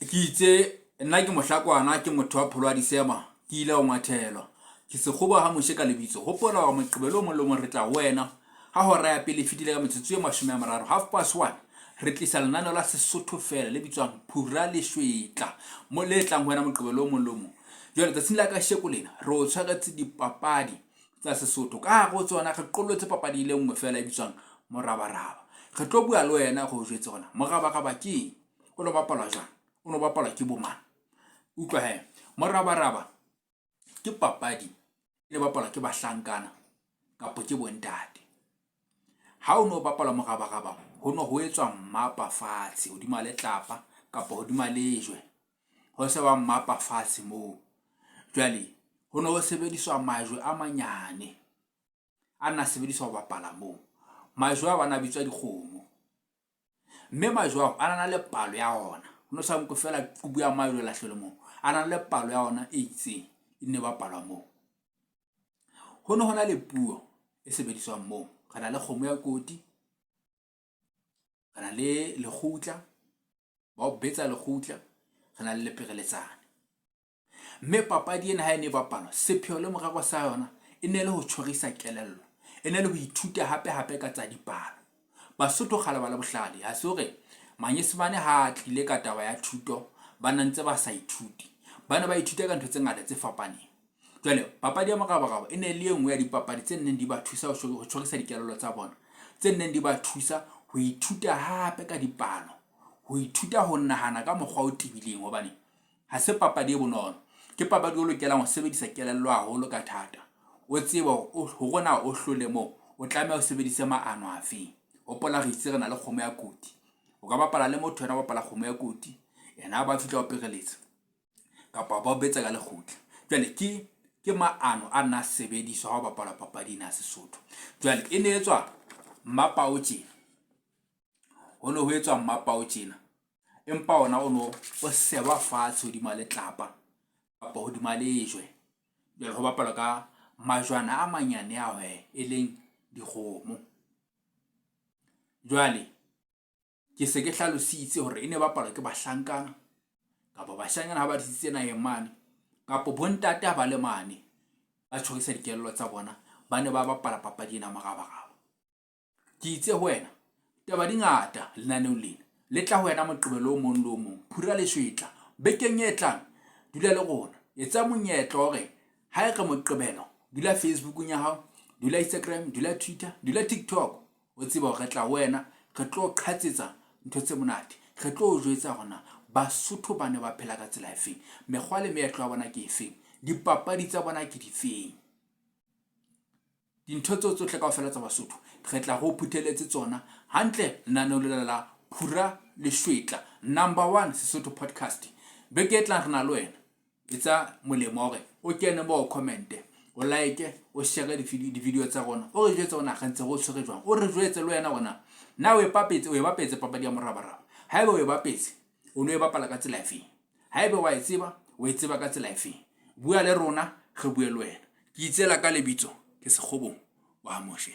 Ke itse nna ke mohlakwana, ke motho wa pholo wa disema, ke ile ho ngwathelwa. Ke sekgobo ha Moshe ka lebitso. Hopola hore Moqebelo o mong le o mong re tla ho wena ha hora ya pele e fetile ka metsotso e 30, 1:30, re tlisa lenaneo la Sesotho feela le bitswang Phura Leshwetla, mo le tlang ho wena Moqebelo o mong le o mong. Jwale tsatsing la kasheko lena re o tshwaretse dipapadi tsa Sesotho. Ka hare ho tsona re qollotse papadi e le nngwe feela e bitswang morabaraba. Re tlo bua le wena re o jwetse hore na morabaraba ke eng, o no bapalwa jwang, o no bapalwa ke bomang. Utlwa he, morabaraba ke papadi e bapalwa ke bahlankana kapa ke bontate. Ha o no bapala morabaraba ho no ho etswa mmapa fatshe hodima letlapa kapa hodima lejwe. Ho se ba mmapa fatshe moo. Jwale ho ne ho sebediswa majwe a manyane a na sebediswa ho bapala moo. Majwe ao a na bitswa dikgomo. Mme majwe ao a na le palo ya ona. Ho no sa nkwe feela qubu ya majwe lahlelwe moo. A na le palo ya ona e itseng e ne bapalwa moo. Ho ne ho na le puo e sebediswang moo. Re na le kgomo ya koti, re na le lekgutla, ba o betsa lekgutla, re na le lepereletsane. Mme papadi ena ha e ne e bapalwa, sepheo le morero sa yona e ne le ho tjhorisa kelello, e ne le ho ithuta hape hape ka tsa dipalo. Basotho kgale ba le bohlale, ha se hore Manyesemane ha a tlile ka taba ya thuto ba na ntse ba sa ithute. Ba ne ba ithuta ka ntho tse ngata tse fapaneng. Jwale papadi ya morabaraba e ne e le e nngwe ya dipapadi tse neng di ba thusa ho tjhorisa dikelello tsa bona, tse neng di ba thusa ho ithuta hape ka dipalo, ho ithuta ho nahana ka mokgwa o tebileng hobane ha se papadi e bonolo. Ke papadi o lokelang ho sebedisa kelello haholo ka thata. O tsebe hore na o hlole moo, o tlameha o sebedise maano afeng. Hopola re itse re na le kgomo ya koti. O ka bapala le motho yena o bapala kgomo ya koti, yena a ba fihla o pereletsa kapa ba o betsa ka lekgutla. Jwale ke ke maano a nna sebediswa ha o bapala papadi ena ya Sesotho. Jwale e ne etswa mmapa o tjena. Ho ne ho etswa mmapa o tjena. Empa ona o no o seba fatshe hodima letlapa kapa hodima lejwe. Jwale ho bapalwa ka majwana a manyane ao he e leng dikgomo. Jwale ke se ke hlalositse hore e ne bapalwa ke bahlankana kapa bashanyana ha ba disitse naheng mane kapa bontate ha ba le mane ba tjhorisa dikelello tsa bona ba ne ba bapala papadi ena morabaraba. Ke itse ho wena, taba di ngata lenaneong lena. Le tla ho wena Moqebelo o mong le o mong. Phura leshwetla. Bekeng e tlang, dula le rona. Etsa monyetla hore ha e re Moqebelo, dula Facebookong ya hao, dula Instagram, dula Twitter, dula TikTok. O tsebe hore re tla ho wena, re tlo qhatsetsa ntho tse monate. Re tlo o jwetsa hore na Basotho ba ne ba phela ka tsela efeng, mekgwa le meetlo ya bona ke efeng, dipapadi tsa bona ke difeng. Dintho tseo tsohle kaofela tsa Basotho re tla re o phutheletse tsona hantle lenaneong lena la Phura Leshwetla Number One Sesotho Podcast. Beke e tlang re na le wena. Etsa molemo wa hore o kene moo o comment-e, o like, o share di-video tsa rona, o re jwetse hore na re ntse re o tshwere jwang. O re jwetse le wena hore na na o e papetse, o e bapetse papadi ya morabaraba. Haeba o e bapetse, o ne o e bapala ka tsela efeng? Haeba wa e tseba, o e tseba ka tsela efeng? Bua le rona, re bue le wena. Ke itseela ka lebitso, ke Sekgobong wa ha Moshe.